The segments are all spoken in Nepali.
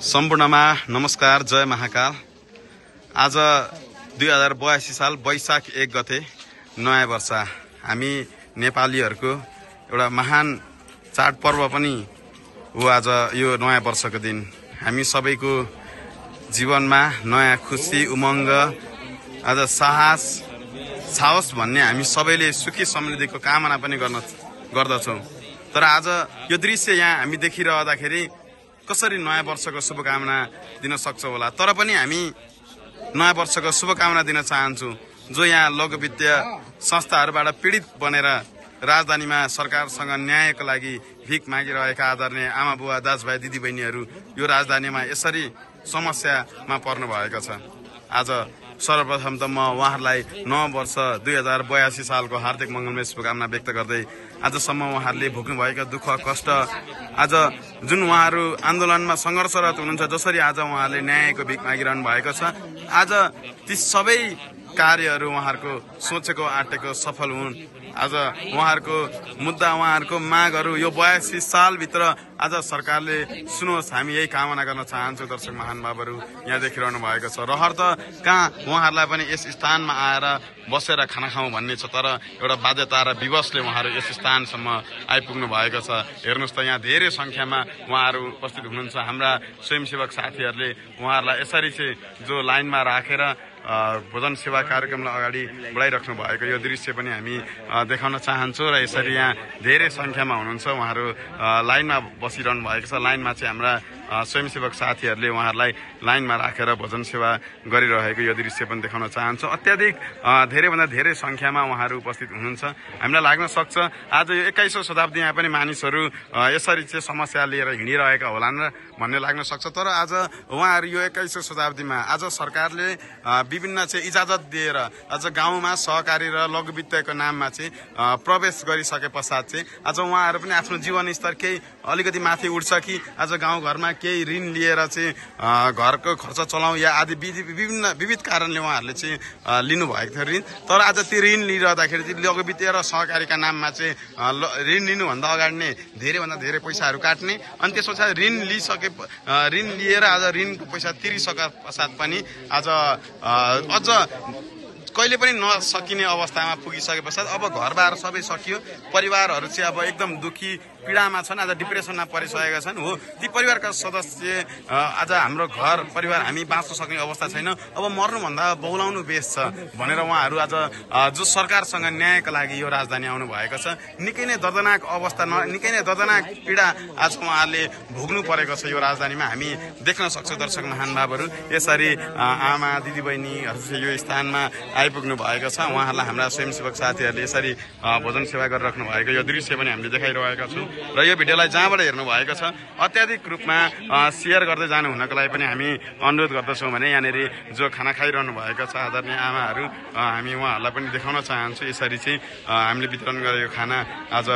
सम्पूर्णमा नमस्कार, जय महाकाल। आज 2082 साल वैशाख 1 गते नयाँ वर्ष हामी नेपालीहरूको एउटा महान चाडपर्व पनि हो। आज यो नयाँ वर्षको दिन हामी सबैको जीवनमा नयाँ खुसी उमङ्ग आज साहस छाओस् भन्ने हामी सबैले सुखी समृद्धिको कामना पनि गर्दछौँ। तर आज यो दृश्य यहाँ हामी देखिरहँदाखेरि कसरी नयाँ वर्षको शुभकामना दिन सक्छ होला। तर पनि हामी नयाँ वर्षको शुभकामना दिन चाहन्छौँ जो यहाँ लघु वित्तीय संस्थाहरूबाट पीडित बनेर राजधानीमा सरकारसँग न्यायको लागि भिख मागिरहेका आदरणीय आमा बुवा दाजुभाइ दिदीबहिनीहरू यो राजधानीमा यसरी समस्यामा पर्नु भएको छ। आज सर्वप्रथम त म उहाँहरूलाई नयाँ वर्ष 2082 सालको हार्दिक मङ्गलमय शुभकामना व्यक्त गर्दै आजसम्म उहाँहरूले भोग्नुभएका दुःख कष्ट आज जुन उहाँहरू आन्दोलनमा सङ्घर्षरत हुनुहुन्छ, जसरी आज उहाँहरूले न्यायको भिख मागिरहनु भएको छ, आज ती सबै कार्यहरू उहाँहरूको सोचेको आँटेको सफल हुन्। आज उहाँहरूको मुद्दा उहाँहरूको मागहरू यो 82 सालभित्र आज सरकारले सुनोस्, हामी यही कामना गर्न चाहन्छौँ। दर्शक महानुभावहरू यहाँ देखिरहनु भएको छ। रहर त कहाँ उहाँहरूलाई पनि यस स्थानमा आएर बसेर खाना खाउँ भन्ने छ, तर एउटा बाध्यता र विवशले उहाँहरू यस स्थानसम्म आइपुग्नु भएको छ। हेर्नुहोस् त यहाँ धेरै संख्यामा उहाँहरू उपस्थित हुनुहुन्छ। हाम्रा स्वयंसेवक साथीहरूले उहाँहरूलाई यसरी चाहिँ जो लाइनमा राखेर भोजन सेवा कार्यक्रमलाई अगाडि बढाइराख्नु भएको यो दृश्य पनि हामी देखाउन चाहन्छौँ। र यसरी यहाँ धेरै संख्यामा हुनुहुन्छ, उहाँहरू लाइनमा बसिरहनु भएको छ। लाइनमा चाहिँ हाम्रा स्वयंसेवक साथीहरूले उहाँहरूलाई लाइनमा राखेर भोजन सेवा गरिरहेको यो दृश्य पनि देखाउन चाहन्छौँ। अत्याधिक धेरैभन्दा धेरै संख्यामा उहाँहरू उपस्थित हुनुहुन्छ। हामीलाई लाग्न सक्छ आज यो 21औं शताब्दीमा पनि मानिसहरू यसरी चाहिँ समस्या लिएर हिँडिरहेका होलान् र भन्ने लाग्न सक्छ। तर आज उहाँहरू यो 21औं शताब्दीमा आज सरकारले विभिन्न चाहिँ इजाजत दिएर आज गाउँमा सहकारी र लघु वित्तको नाममा चाहिँ प्रवेश गरिसके पश्चात चाहिँ आज उहाँहरू पनि आफ्नो जीवनस्तर केही अलिकति माथि उठ्छ कि आज गाउँघरमा केही ऋण लिएर चाहिँ घरको खर्च चलाउँ या आदि विविध कारणले उहाँहरूले चाहिँ लिनुभएको थियो ऋण। तर आज त्यो ऋण लिइरहँदाखेरि चाहिँ लघु वित्तीय र सहकारीका नाममा चाहिँ ऋण लिनुभन्दा अगाडि नै धेरैभन्दा धेरै पैसाहरू काट्ने, अनि त्यस पछाडि ऋण लिएर आज ऋणको पैसा तिरिसके पश्चात पनि आज अझ कहिले पनि नसकिने अवस्थामा पुगिसके पश्चात अब घरबार सबै सकियो, परिवारहरू चाहिँ अब एकदम दुखी पीडामा छन्, आज डिप्रेसनमा परिसकेका छन्। हो, ती परिवारका सदस्य आज हाम्रो घर परिवार हामी बाँच्न सक्ने अवस्था छैन, अब मर्नुभन्दा बौलाउनु बेस छ भनेर उहाँहरू आज जो सरकारसँग न्यायको लागि यो राजधानी आउनु भएको छ। निकै नै दर्दनाक अवस्था, निकै नै दर्दनाक पीडा आज उहाँहरूले भोग्नु परेको छ यो राजधानीमा हामी देख्न सक्छौँ। दर्शक महानुभावहरू यसरी आमा दिदीबहिनीहरू चाहिँ यो स्थानमा आइपुग्नु भएको छ। उहाँहरूलाई हाम्रा स्वयंसेवक साथीहरूले यसरी भोजन सेवा गरिराख्नु भएको यो दृश्य पनि हामीले देखाइरहेका छौँ। र यो भिडियोलाई जहाँबाट हेर्नु भएको छ अत्याधिक रूपमा सेयर गर्दै जानु हुनको लागि पनि हामी अनुरोध गर्दछौँ भने यहाँनिर जो खाना खाइरहनु भएको छ आदरणीय आमाहरू, हामी उहाँहरूलाई पनि देखाउन चाहन्छु। यसरी चाहिँ हामीले वितरण गरेको खाना आज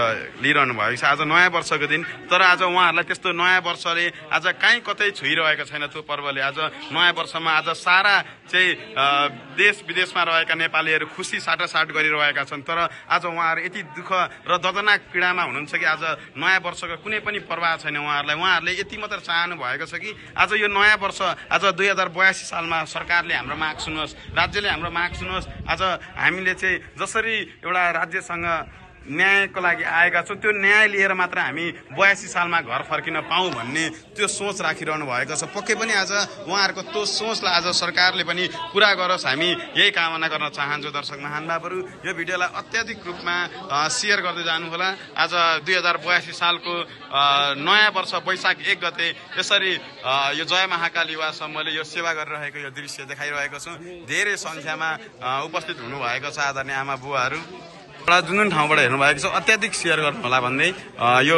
लिइरहनु भएको छ आज नयाँ वर्षको दिन। तर आज उहाँहरूलाई त्यस्तो नयाँ वर्षले आज कहीँ कतै छुइरहेको छैन। त्यो पर्वले आज नयाँ वर्षमा आज सारा चाहिँ देश विदेशमा रहेका नेपालीहरू खुसी साटासाट गरिरहेका छन्। तर आज उहाँहरू यति दुःख र दर्दनाक पीडामा हुनुहुन्छ कि आज नयाँ वर्षको कुनै पनि प्रभाव छैन उहाँहरूलाई। उहाँहरूले यति मात्र चाहनु भएको छ कि आज यो नयाँ वर्ष आज 2082 सालमा सरकारले हाम्रो माग सुनोस्, राज्यले हाम्रो माग सुनोस्। आज हामीले चाहिँ जसरी एउटा राज्यसँग न्यायको लागि आएका छौँ, त्यो न्याय लिएर मात्र हामी 82 सालमा घर फर्किन पाऊँ भन्ने त्यो सोच राखिरहनु भएको छ। पक्कै पनि आज उहाँहरूको त्यो सोचलाई आज सरकारले पनि पुरा गरोस्, हामी यही कामना गर्न चाहन्छौँ। दर्शक महानुभावहरू यो भिडियोलाई अत्याधिक रूपमा सेयर गर्दै जानुहोला। आज 2082 सालको नयाँ वर्ष वैशाख 1 गते यसरी यो जय महाकाल युवा समूहले यो सेवा गरिरहेको यो दृश्य देखाइरहेको छौँ। धेरै सङ्ख्यामा उपस्थित हुनुभएको छ आदरणीय आमा बुवाहरू। जुन ठाउँबाट हेर्नु भएको छ अत्याधिक सेयर गर्नु होला भन्दै यो